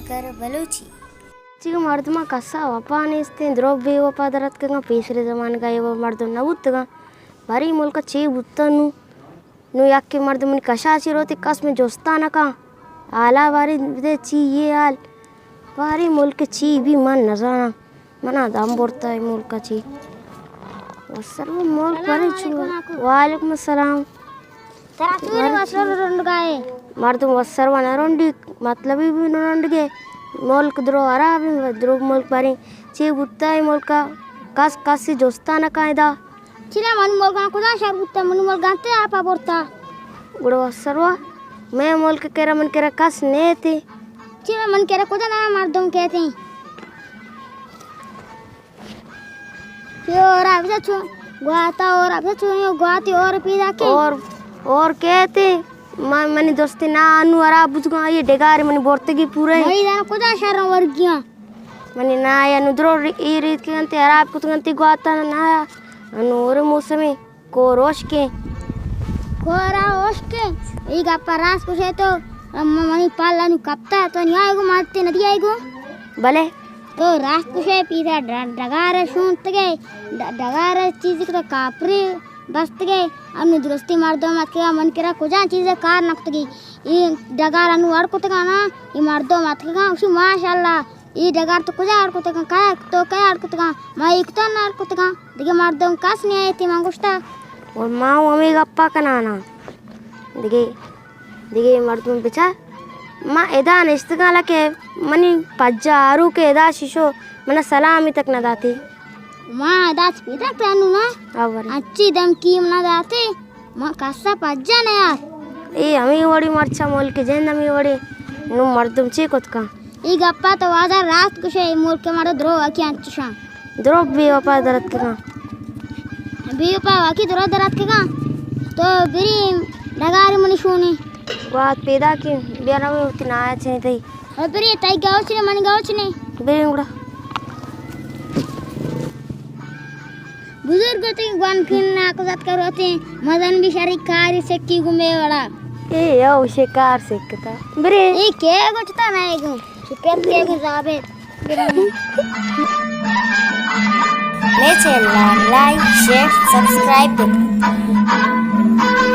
کر بلوچی۔ چی مردماں کسا وپا نیستیں، دروگ بے وپا دراتکگاں، پیسرے زمانگا اے مردم نہ بوتگاں۔ باری ملک چی بوتن نوں؟ نوں یکے مردم منی کشا چی روتی، کس من جستا نہ کن۔ حالا باری بدے چی اے حال۔ باری ملک چی بی من نزاناں۔ منا دم برتا اے ملک چی۔ وسر وہ ملک سلام بری چو۔ علیکم آقا۔ وعلیکم السلام۔ ترا چون مر-، وسر رنڈگائے؟ مردم وسر و نہ رنڈی، مطلبی بی نہ رنڈگے۔ ملک درو حراب، درو ملک بری۔ چی بوتا اے ملکا؟ کس کسی جستا نہ کن ادا۔ چرا منی ملکاں کجا شر بوتا؟ منی ملکاں تے آپا برتا۔ گڑا وسروا، مئے ملک کرا من کرا کس نیتی۔ چرا من کرا کجا نہ مردم کہتے؟ چو اور آپ سے چو گواتا اور آپ سے چو گواتی اور پیدا کے۔ اور، اور کہتے، من، منی دوستی نا انو حراب بوتگاں، اے ڈگار منی بورتگی پورے۔ منی دانا کجا شر ورگیاں؟ منی نایا نوں درو ری-، اے ریتکگ انت، حراب کتگ انت گواتا نایا۔ انوں ہورے موسمے کور ہشکیں۔ کورا ہشکیں۔ اے گپا راست گوشے تو، م-، منی پالا نوں کپتا، تو نیائے گو مارتے ندی آئے گو؟ بلے۔ تو راست گوشے پیسا ڈ-، ڈگار شونتگے، ڈ-، ڈگار چیزی کہ تو کاپری بستگے، انوں درستی مردم اتکگا من کرا کجا چیزے کار نکتگی۔ اے ڈگار انوں اڑ کتگا نا، اے مردم اتکگا، اشی ماشاءاللہ۔ اے ڈگار تو کجا اڑ کتگاں؟ کئے تو کئے اڑ کتگاں؟ ما ایک تو نہ اڑ کتگاں۔ دگہ مردم کس نیایتی، من گوشتا۔ اور ما ہوں ہمے گپا کنانا۔ دگہ، دگہ مردم بچار۔ ما ادا نشتگاں لکہ منی پجا آرو کہ ادا شیشو منا سلامی تک نہ داتی۔ ما ادا چپیدک تنو نا۔ آوری۔ اچی دمکی منا داتی۔ ما کسا پجا نیار۔ اے ہمے وڑی مرچا ملک جند ہمے وڑی۔ نوں مردم چے کت کن؟ اے گپا تو وازا راست گوشے، اے ملک مارا درو واکی انچشاں۔ درو بے وپا دراتکگاں۔ بے وپا واکی درو دراتکگاں۔ تو بری ڈگار منی شونی۔ گوات پیدا کی، بیا رویں وتی نایا چنے تئی۔ او بری تئی گوچ نے، منی گوچ نے۔ بری گڑا۔ بزرگ تئی گوانکین ناکوزات کروتے، مزن بھی شری کاری سکی گمے وڑا۔ اے او شکار سکتا۔ برے۔ اے کے گوٹتا نہ گو۔ شکر کے گو زابے۔ مئے چینل ءَ لائک، شیئر، سبسکرائب بکن۔